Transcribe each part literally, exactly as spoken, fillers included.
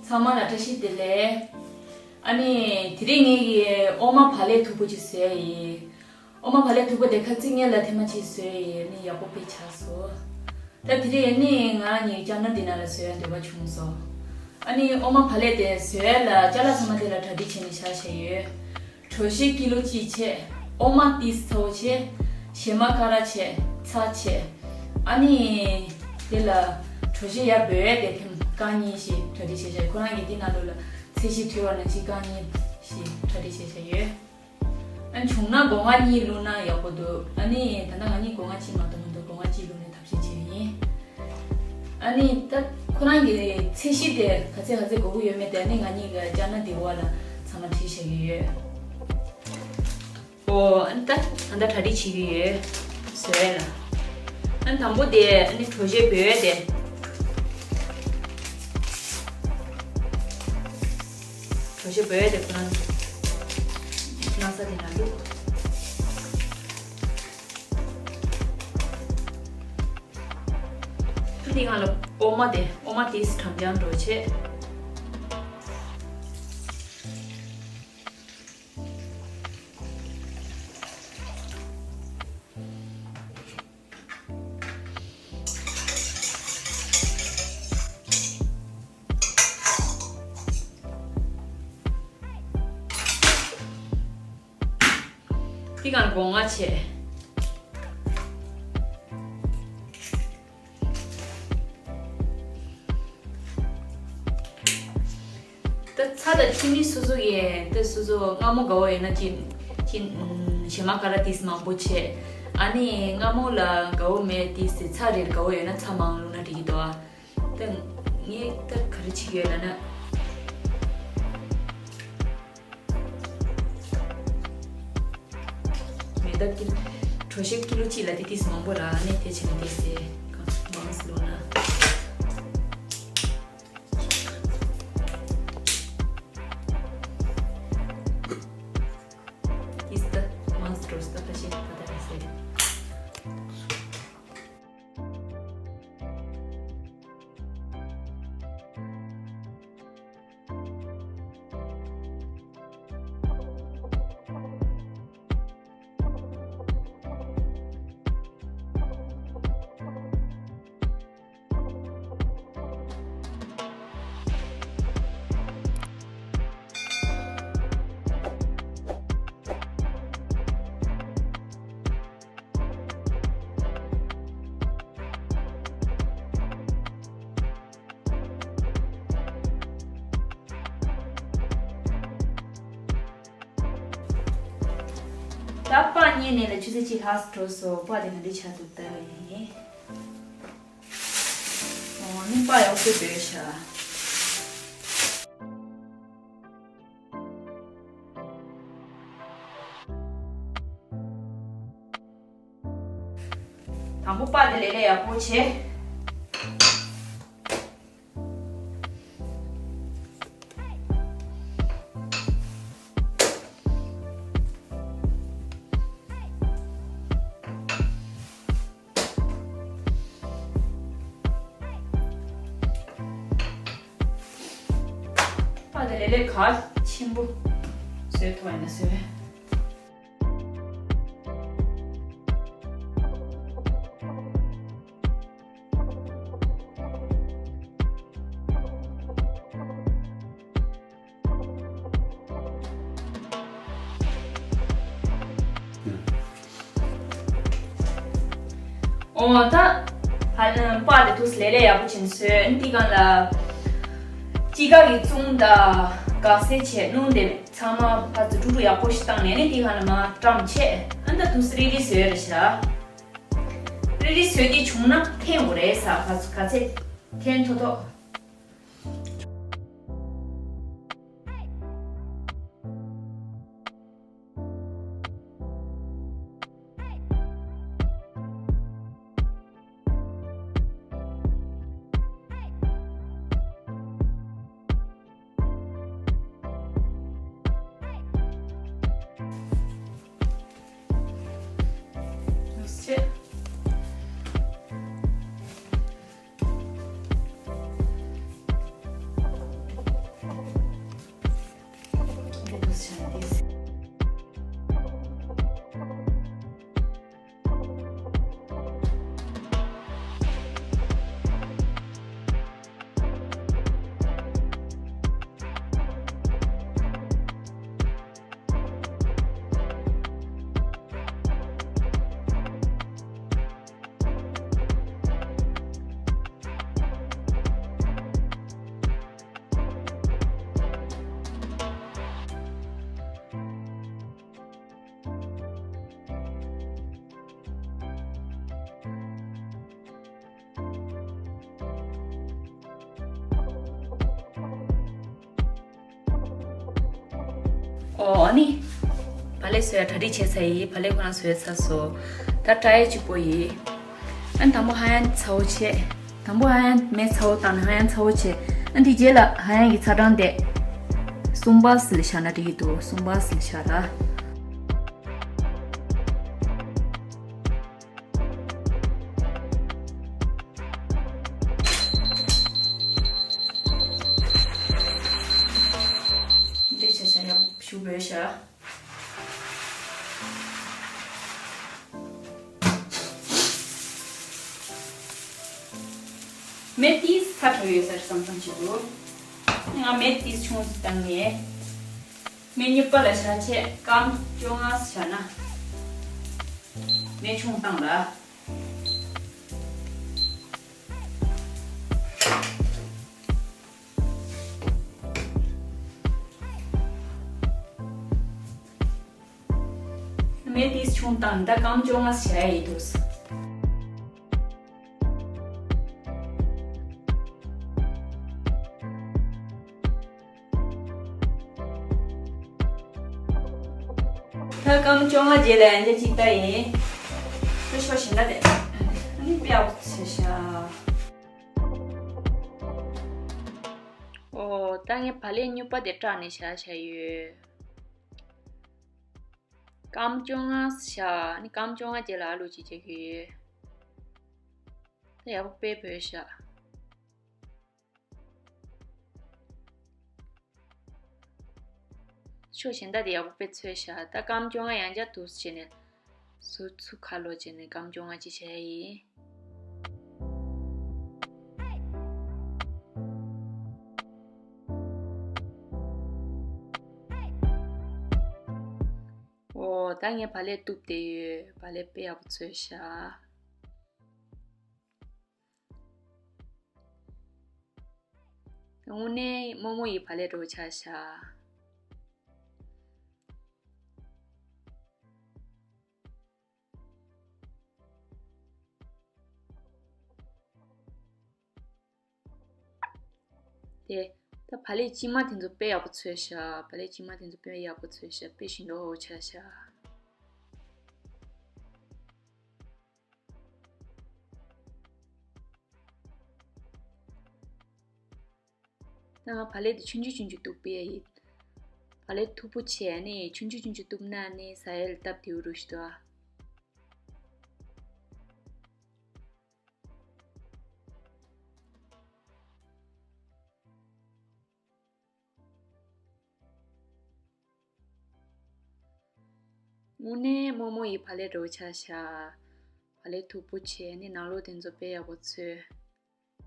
ཚང་མ་ལ་བཀྲ་ཤིས་བདེ་ལེགས། ཨ་ནི་དེ་རིང་ངེད་ཀྱིས་འོ་མ་བག་ལེབ་མཐུག་པོ་ཅིག་བཟོས་ཡིན། འོ་མ་བག་ལེབ་མཐུག་པོ་དེ་ཁ་ཚིག་ངེད་ལ་ཐེངས་མ་གཅིག་བཟོས་ཡིན། ཨ་ནི་ཡག་པོ་དཔེ་ཆགས་སོང་། ད་དེ་རིང་ཨ་ནི་ང་གཉིས་ཅ་ན་འདི་ནང་ལ་བཟོ་ཡ་འདོད་པ་བྱུང་སོང་། ཨ་ནི་འོ་མ་བག་ལེབ་དེ་བཟོ་ཡ་ལ་ཅ་ལག་ཚང་མ་དེ་ལ་གྲ་སྒྲིག་བྱས་ནས་བཞག་བཞག་ཡོད། གྲོ་ཞིབ་ཀི་ལོ་གཅིག་བྱས། འོ་མ་ཏིས་ཚ་བོ་བྱས། ཞལ་མ་ཀ་ར་བྱས། ཚྭ་བྱས། ཨ་ནི་དེ་ལ་གྲོ་ཞིབ་ཡར་བོད་དེ་ཐེམ་རྐང་གཉིས་ཤིག་གྲ་སྒྲིག་བྱས་བཞག་ཁོ་རང་གིས་དེ་ནང་ལོགས་ལ་ཚལ་ཞིབ་བྲིས་པ་ནང་བཞིན་རྐང་གཉིས་ཤིག་གྲ་སྒྲིག་བྱས་བཞག་ཡོད། ཨ་ནི་བྱུང་ན་སྒོ་ང་གཉིས་བླུགས་ན་ཡག་པོ་འདུག་ཨ་ནི་ད་ལྟ་ང་གཉིས་སྒོ་ང་གཅིག་མ་གཏོགས་མི་འདུག་སྒོ་ང་གཅིག་བླུགས་ནས་ཐབས་ཤེས་བྱས་ཡིན། ཨ་ནི་ད་ཁོ་རང་གི་ཚད་གཞི་དེ་ག་ཚད་ག་ཚད་དགོས་ཀྱི་ཡོད་མེད་དེ་ཨ་ནི་ང་གཉིས་ཀྱི་ཅ་ན་འདི་འོག་ལ་ཚང་མ་བྲིས་བཞག་གི་ཡོད། ཨོ་ཨ་ནི་ད་ད་ལྟ་གྲ་སྒྲིག་བྱེད་ཀྱི་ཡོད། བཟོས་ལ། ཨ་ནི་དང་པོ་དེ་ཨ་ནི་གྲོ་ཞིབ་བོད་དེ། གྲོ་ཞིབ་བོད་དེ་ཁོ་རང་གི་ན་ས་དེ་ན་འདུག་འདི་སྒང་ལ་འོ་མ་དེ་འོ་མ་དེ་གྲང་རྐྱང་འགྲོ་བྱས། འདི་སྒང་ལ་སྒོ་ང་བྱས། ད་ཚྭ་དང་ཕྱེ་མི་སོ་སོ་ཡིན། ད་སོ་སོ་མངར་མོ་དགའ་བོ་ཡོད་ན་ཅི་ཅི་ཞལ་མ་ཀ་ར་ཏིས་མང་པོ་བྱས། ཨ་ནི་མངར་མོ་ལ་དགའ་བོ་མེད་ཏིས་ཚྭ་རེ་དགའ་བོ་ཡོད་ན་ཚྭ་མང་བླུགས་ན་འགྲིག་གི་འདུག་ཨ། ད་ངས་ད་ག་རེ་བྱེད་ཀྱི་ཡོད་ལབ་ན། མེ་ཏོག་ཀི་གྲོ་ཞིབ་ཀི་ལོ་གཅིག་ལ་དེ་ཏིས་མང་པོ་རག་ནས་དེ་བྱས་ནས་དེ་ཟེ་མང་སི་ལོ་ན། ཏིས་ད་མང་སི་འགྲོ་སི་ད་ད་ཞིག་ད་ད་རེ་ཟེ། ད་པགས་རྙེད་ནས་ལ་ཆུ་ཚོད་གཅིག་ལྷག་འགྲོ་སོང་། པགས་དེ་ག་འདྲ་ཆགས་འདུག་ལྟ་ཡིན། ཨོ་ནི་པགས་ཡག་པོ་བཟོས་ཤག་དང་པོ་པགས་དེ་ལས་ལས་ཡག་པོ་བྱས། པགས་དེ་ལས་ལས་གལ་ཆེན་པོ་བཟོས་ཐུབ་པ་ཡིན་ན་བཟོས། ཨོ་ད། ཧ་ལམ་པགས་དེ་ཐུགས་ལས་ལས་ཡག་པོ་བྱིན་སོས། འདི་སྒང་ལ་དཔྱིད་ཀ་གི་བཙུན་དང་འགག་སེ་བྱས་སྣུམ་དེ་ཚང་མ་ཕར་ཚུར་དཀྲུག་དཀྲུག་ཡག་པོ་ཞིག་བཏང་ནས་ནི་འདི་སྒང་ལ་མར་བཀྲམ་བྱས། ཨ་ད་ཐུགས་རིལ་རིལ་བཟོས་རེད་ཤག་རིལ་རིལ་བཟོས་དེ་བྱུང་ན་འཐེན་དགོས་རེད་ས། ཕར་ཚུར་ག་ཚད་འཐེན་ཐོག་ཐོག་ནུས་ཆེ། ཨོ་ཨ་ནི། བག་ལེབ་བཟོ་ཡ་གྲ་སྒྲིག་བྱས་ཚར་ཡིན། བག་ལེབ་ཁོ་རང་བཟོས་ཚར་སོང་། ད་ཀྲ་ཡེ་གཅིག་པོ་ཡིན། ཨ་ནི་དང་པོ་ཧ་ཡང་ཚ་བོ་བྱས། དང་པོ་ཧ་ཡང་མེ་ཚ་བོ་བཏང་ནས་ཧ་ཡང་ཚ་བོ་བྱས། ཨ་ནི་དེ་རྗེས་ལ་ཧ་ཡང་གི་ཚ་གྲང་དེ་གསུམ་པ་སི་ལ་བཞག་ན་འགྲིག་གི་འདུག་གསུམ་པ་སི་ལ་བཞག་ར། འདི་བྱས་བྱས་ཡག་པོ་ཞིག་བོས་ཤག་མེ་ཏིས་ཚ་དྲགས་ཡོད་ས་རེད་བསམ་བསམ་བྱེད་འདུག་ང་མེ་ཏིས་ཆུང་ཙམ་བཏང་ངས། མེ་གཉིས་པ་ལ་བཞག་བྱས་སྐར་མ་བཅོ་ལྔ་བཞག་ན། མེ་ཆུང་བཏང་ར། མེ་ཏིས་ཆུང་བཏང་ད་སྐར་མ་བཅོ་ལྔ་བཞག་ཡ་ཡིན་འདུག་ད་སྐར་མ་བཅོ་ལྔ་རྗེས་ལ་ཡང་བསྐྱར་གཅིག་ལྟ་ཡིན། ཁྱོད་ཤོག་གཞན་དག་དེ། ཨ་ནི་དཔེ་ཡག་པོ་བྱས་ཤག་ཨོ་ད་ངས་བག་ལེབ་མྱུར་པ་དེ་སྐྲག་ནས་བཞག་བཞག་ཡོད། སྐར་མ་བཅོ་ལྔ་བཞག་ཨ་ནི་སྐར་མ་བཅོ་ལྔ་རྗེས་ལ་ཨ་ལུ་གཅིག་བྱེད་ཀྱི་ཡོད། ད་ཡག་པོ་དཔེ་བོས་ཤག་ཕྱོགས་གཞན་དག་དེ་ཡག་པོ་དཔེ་ཚོས་ཤག་ད་སྐར་མ་བཅོ་ལྔ་ཡང་བསྐྱར་དུ་བྱས་ནས། ཟུར་ཚུར་ཁ་ལོ་བྱས་ནས་སྐར་མ་བཅོ་ལྔ་ཅིག་བྱས་ཡིན། ཨོ་ད་ངས་བག་ལེབ་གཏུབ་བསྡད་ཡོད། བག་ལེབ་དཔེ་ཡག་པོ་ཚོས་ཤག་དངོས་གནས་རྨོ་མོ་ཡི་བག་ལེབ་འདྲ་པོ་ཆགས་ཤག་དེ། ད་བག་ལེབ་དཀྱིལ་མ་དེ་ཚོ་དཔེ་ཡག་པོ་ཚོས་ཤག་བག་ལེབ་དཀྱིལ་མ་དེ་ཚོ་དཔེ་ཡག་པོ་ཚོས་ཤག་དཔེ་ཞིམ་པོ་ཆགས་ཤག་ད་ང་བག་ལེབ་དེ་ཆུང་ཆུང་ཆུང་ཆུང་གཏུབ་པ་ཡིན། བག་ལེབ་མཐུག་པོ་བྱས་ནས་ཆུང་ཆུང་ཆུང་ཆུང་གཏུབ་ན་ནི་ཟ་ཡ་ལ་སྟབས་བདེ་པོ་འདྲ་ཞིག་འདུག་ཨ། དངོས་གནས་རྨོ་མོ་ཡི་བག་ལེབ་འདྲ་པོ་ཆགས་ཤག་བག་ལེབ་མཐུག་པོ་བྱས་ནས་ནང་ལོགས་དེ་ཚོ་དཔེ་ཡག་པོ་ཚོས།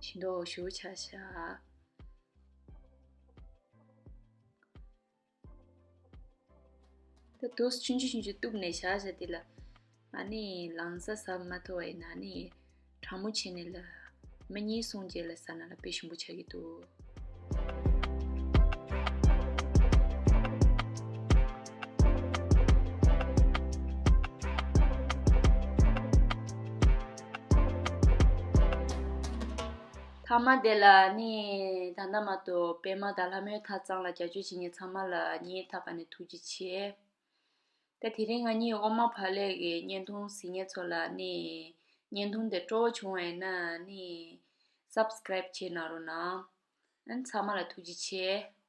ཞིམ་མདོག་ཞེ་པོ་ཆགས་ཤག་ད་དུས་ཆུང་ཆུང་ཆུང་ཆུང་གཏུབ་ནས་བཞག་བཞག་དེ་ལ། ཨ་ནི་ལང་ས་ཟ་མ་ཐུབ་པ་ཡིན་ན་ཨ་ནི། གྲང་མོ་བྱས་ནས་ལ། མི་གཉིས་གསུམ་རྗེས་ལ་ཟ་ན་ལ་དཔེ་ཞིམ་པོ་ཆགས་ཀྱི་འདུག་མཐའ་མ་དེ་ལ་ནི་ད་ལྟ་མ་གཏོགས་པད་མ་དང་ལྷ་མོའི་ཐབ་ཚང་ལ་རྒྱབ་སྐྱོར་བྱེད་མཁན་ཚང་མ་ལ་སྙིང་ཐག་པ་ནས་ཐུགས་རྗེ་ཆེ། ད་དེ་རིང་ང་གཉིས་ཨོ་མ་བག་ལེབ་ཀྱི་བརྙན་ཐུང་གཟིགས་མཁན་ཚོ་ལ་ནི་བརྙན་ཐུང་དེ་སྤྲོ་བོ་བྱུང་བ་ཡིན་ན་ནི་སབ་སི་ཀ་རེབ་བྱེད་གནང་རོགས་གནང་། ཨ་ཚང་མ་ལ་ཐུགས་རྗེ་ཆེ།